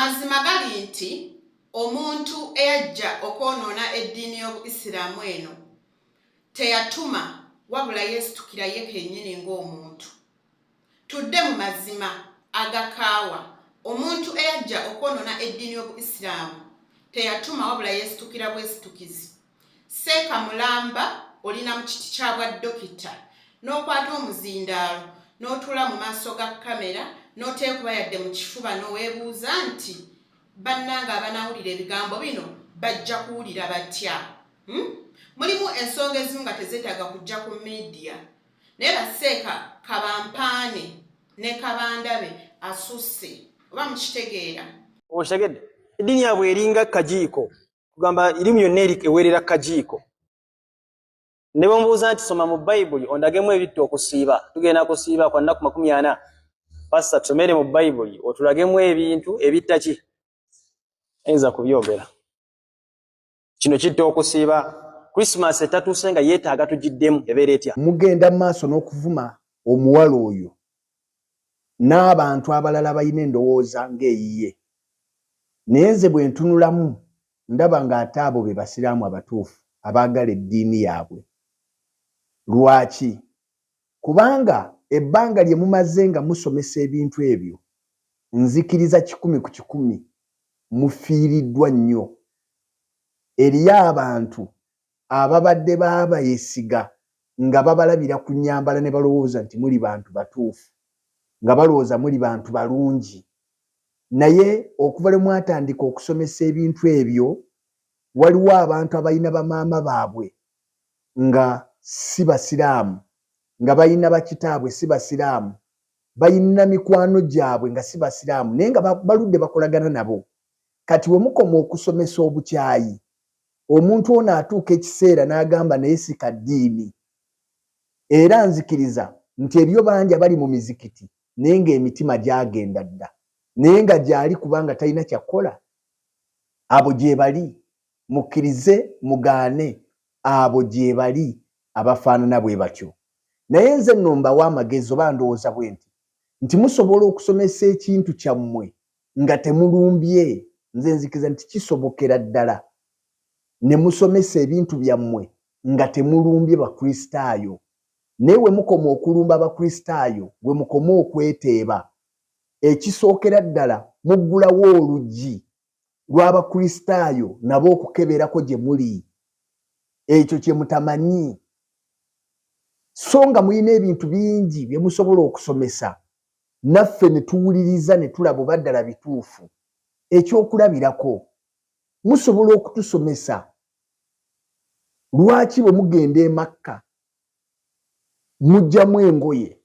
Amazima gali nti omuntu eyajja okwonoona eddiini y'Obuisiraamu eno teyatuma wabula yeesitukira ye kennyini ng'omuntu. Tudde mu mazima agakaawa, omuntu eyajja okwonoona eddiini y'Obuisiraamu teyatuma wabula yeesitukira bwesitukizi. Seeka mulamba oli na mu kiti kya bwa dokita n'okwata omuzindaalo n'otuula mu maaso ga kkamera n'oteekuba yadde mu kifuba n'oweebuuza nti bannange abanawulira ebigambo bino bajja kuwulira batya? Hmm? Mulimu ensonga ezimu nga tezeetaaga kujja ku miidiya naye baseeka kabampaane ne kabandabe asusse oba mukitegeera. Okitegedde? Eddiini yaabwe eringa kajiiko. Kugamba irimu yonna eri eweerera kajiiko. Ne bwe nti soma mu Bayibuli ondagemu ebitta okusiiba, tugenda kusiiba kwa nnaku 40. Pasita tusomere mu Bayibuli otulagemu ebintu ebitta ki? Ayinza kubyogera. Kino kitta okusiiba. Christmas etatuuse nga yeetaaga tugiddemu ebeera etya? Mugenda mu maaso n'okuvuma omuwala oyo n'abantu abalala abalina endowooza ng'eyiye. Naye nze bwe ntunulamu ndaba ng'ate abo be Basiraamu abatuufu abaagala eddiini yaabwe. Lwaki? Kubanga ebbanga lye mumaze nga musomesa ebintu ebyo, nzikiriza 100% mufiiriddwa nnyo. Eriyo abantu ababadde babeesiga nga babalabira ku nnyambala ne balowooza nti muli bantu batuufu, nga balowooza muli bantu balungi. Naye okuva lwe mwatandika okusomesa ebintu ebyo, waliwo abantu abalina bamaama baabwe nga si Basiraamu, nga balina bakitaabwe si Basiraamu, balina mikwano gyabwe nga si Basiraamu naye nga baludde bakolagana nabo. Kati we mukoma okusomesa obukyayi, omuntu ono atuuka ekiseera n'agamba naye si ka ddiini. Era nzikiriza nti eriyo bangi abali mu mizikiti naye ng'emitima gyagenda dda naye nga gyali kubanga talina kyakukola. Abo gyebali. Mukkirize mugaane abo gyebali abafaanana bwe batyo. Naye nze nno mbawa amagezi oba ndowooza bwenti nti musobola okusomesa ekintu kyammwe nga temulumbye. Nze nzikiriza nti kisobokera ddala ne musomesa ebintu byammwe nga temulumbye Bakristaayo. Naye we mukoma okulumba Abakristaayo, we mukoma okweteeba. Ekisookera ddala muggulawo oluggi lw'Abakristaayo nabo okukeberako gye muli. Ekyo kye mutamanyi. So nga mulina ebintu bingi bye musobola okusomesa naffe ne tuwuliriza ne tulaba oba ddala bituufu. Ekyokulabirako, musobola okutusomesa lwaki bwe mugenda e Makka muggyamu engoye.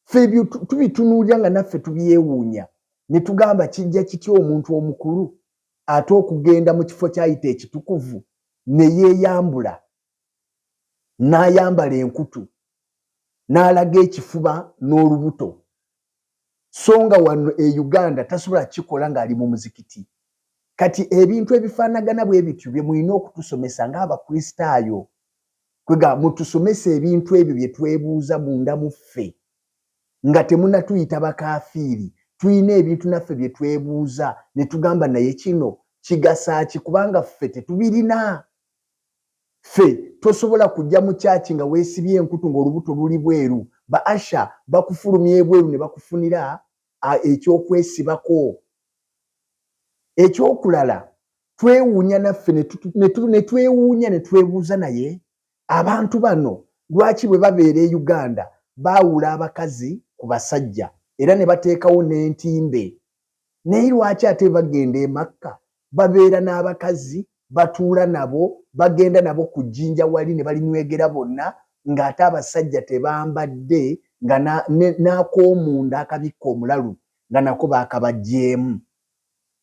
Ffe ebyo tubitunuulira nga naffe tubyewuunya ne tugamba kijja kitya omuntu omukulu ate okugenda mu kifo ky'ayita ekitukuvu ne yeeyambula n'ayambala enkutu n'alaga ekifuba n'olubuto so nga wano e Uganda tasobola kukikola ng'ali mu muzikiti. Kati ebintu ebifaanagana bwe bityo bye mulina okutusomesa ng'Abakristaayo. Kwega mutusomese ebintu ebyo bye twebuuza munda mu ffe nga temunatuyita bakaafiiri. Tulina ebintu naffe bye twebuuza ne tugamba naye kino kigasa ki kubanga ffe tetubirina. Ffe tosobola kujja mu kyaki nga weesibye enkutu ng'olubuto luli bweru. Ba asha bakufulumya ebweru ne bakufunira ekyokwesibako. Ekyokulala twewuunya naffe ne twewuunya ne twebuuza naye abantu bano lwaki bwe babeera e Uganda baawula abakazi ku basajja era ne bateekawo n'entimbe naye lwaki ate bagenda e Makka babeera n'abakazi batuula nabo bagenda nabo ku jjinja wali ne balinywegera bonna ng'ate abasajja tebambadde nga n'akoomunda akabikka omulalu nga nako baakabaggyeemu.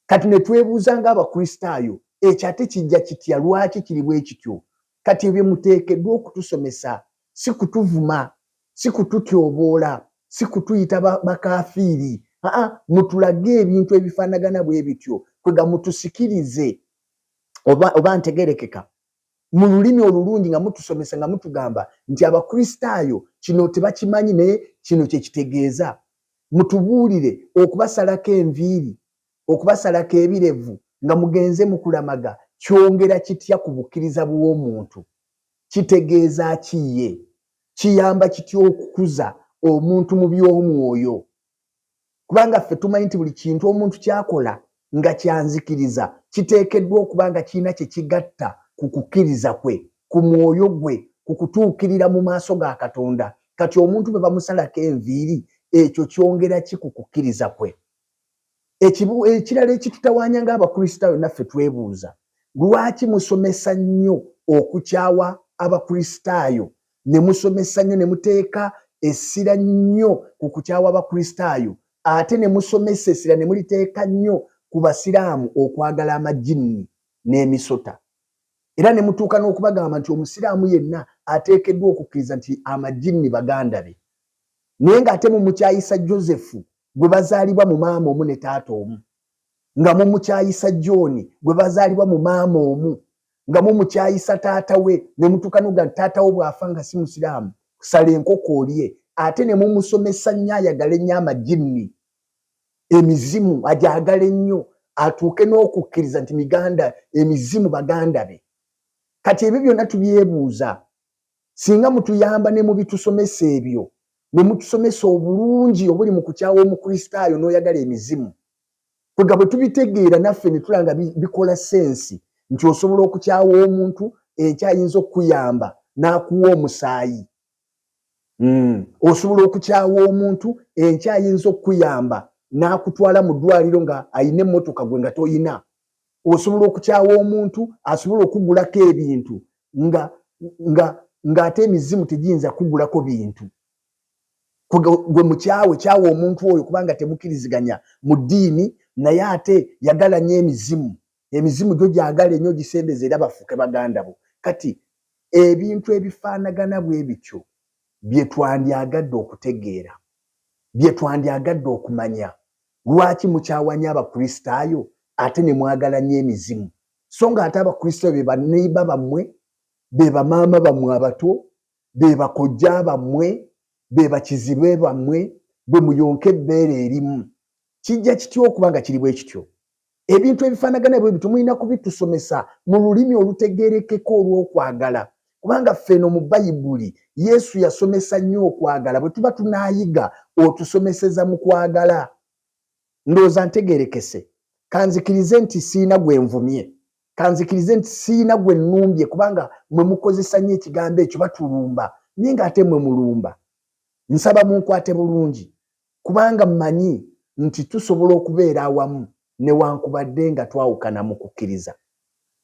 Kati ne twebuuza ng'Abakristaayo, ekyo ate kijja kitya? Lwaki kiri bwe kityo? Kati ebyo muteekeddwa okutusomesa, si kutuvuma, si kututyoboola, si kutuyita bakaafiiri. Aa, mutulage ebintu ebifaanagana bwe bityo, kwega mutusikirize, oba, oba ntegerekeka, mu lulimi olulungi nga mutusomesa nga mutugamba nti Abakristaayo kino tebakimanyi naye kino kye kitegeeza. Mutubuulire okubasalako enviiri. Okubasalako ebirevu nga mugenze mu kulamaga kyongera kitya ku bukkiriza bw'omuntu? Kitegeeza ki ye? Kiyamba kitya okukuza omuntu mu by'omwoyo? Kubanga ffe tumanyi nti buli kintu omuntu ky'akola nga kya nzikiriza kiteekeddwa okuba nga kirina kye kigatta ku kukkiriza kwe, ku mwoyo gwe, ku kutuukirira mu maaso ga Katonda. Kati omuntu bwe bamusalako enviiri, ekyo kyongera ki ku kukkiriza kwe? Ekirala ekitutawaanya ng'Abakristaayo naffe twebuuza, lwaki musomesa nnyo okukyawa Abakristaayo ne musomesa nnyo ne muteeka essira nnyo ku kukyawa Abakristaayo ate ne musomesa essira ne muliteeka nnyo ku Basiraamu okwagala amajinni n'emisota era ne mutuuka n'okubagamba nti Omusiraamu yenna ateekeddwa okukkiriza nti amajinni baganda be naye ng'ate mumukyayisa Joseph gwe bazaalibwa mu maama omu ne taata omu, nga mumukyayisa John gwe bazaalibwa mu maama omu, nga mumukyayisa taata we ne mutuuka n'okuga nti taata wo bw'afa nga si Musiraamu sala enkoko olye, ate ne mumusomesa nnyo ayagale nnyo amajinni, emizimu agyagale nnyo atuuke n'okukkiriza nti miganda emizimu baganda be. Kati ebyo byonna tubyebuuza. Singa mutuyamba ne mubitusomesa ebyo, ne mutusomesa obulungi obuli mu kukyawa Omukristaayo n'oyagala emizimu. Kwega bwe tubitegeera naffe ne tulaba nga bikola sensi nti osobola okukyawa omuntu enkya ayinza okukuyamba n'akuwa omusaayi. Osobola okukyawa omuntu enkya ayinza okukuyamba n'akutwala mu ddwaliro nga alina emmotoka gwe nga toyina. Osobola okukyawa omuntu asobola okugulako ebintu nga nga ng'ate emizimu tegiyinza kugulako bintu. Gwe mukyawe kyawa omuntu oyo kubanga temukiriziganya mu ddiini, naye ate yagala nnyo emizimu, emizimu gyo gyagala ennyo gisembeza era bafuuke baganda bo. Kati ebintu ebifaanagana bwe bityo bye twandyagadde okutegeera, bye twandyagadde okumanya. Lwaki mukyawa nnyo Abakristaayo ate ne mwagala nnyo emizimu? So nga ate Abakristaayo be baneiba bammwe, be bamaama bammwe abato, be bakojja bammwe, be bakizibwe bammwe, bwe muyonka ebbeere erimu. Kijja kitya okuba nga kiri bwe kityo? Ebintu ebifaanagana bwe bityo mulina kubitusomesa mu lulimi olutegeerekeka olw'okwagala, kubanga ffe eno mu Bayibuli Yesu yasomesa nnyo okwagala. Bwe tuba tunaayiga, otusomeseza mu kwagala. Ndowooza ntegeerekese. Kanzikirize nti sirina gwe nvumye. Kanzikirize nti sirina gwe nnumbye, kubanga mmwe mukozesa nnyo ekigambo ekyo batulumba, naye ng'ate mmwe mulumba. Nsaba munkwate bulungi. Kubanga mmanyi nti tusobola okubeera awamu newankubadde nga twawukana mu kukkiriza.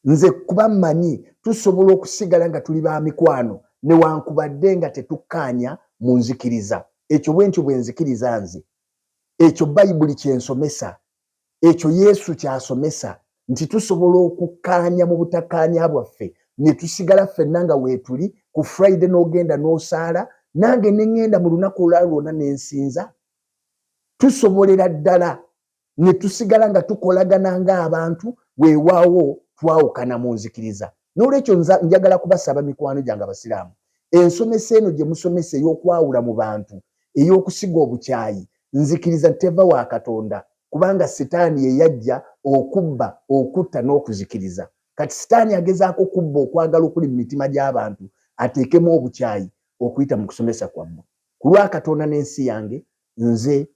Nze kuba mmanyi tusobola okusigala nga tuli ba mikwano newankubadde nga tetukkaanya mu nzikiriza. Ekyo bwentyo bwe nzikiriza nze. Ekyo Bayibuli ky'ensomesa. Ekyo Yesu ky'asomesa, nti tusobola okukkaanya mu butakkaanya bwaffe ne tusigala ffenna nga weetuli, ku Friday n'ogenda n'osaala, nange ne ŋŋenda mu lunaku olulala lwonna ne nsinza. Tusobolera ddala ne tusigala nga tukolagana ng'abantu, weewaawo twawukana mu nzikiriza. N'olwekyo njagala kubasaba mikwano gyange Abasiraamu, ensomesa eno gye musomesa ey'okwawula mu bantu, ey'okusiga obukyayi, nzikiriza nti teva wa Katonda, kubanga Sitaani ye yajja okubba, okutta n'okuzikiriza. Kati Sitaani agezaako okubba okwagala okuli mu mitima gy'abantu ateekemu obukyayi okuyita mu kusomesa kwammwe. Ku lwa Katonda n'ensi yange, nze.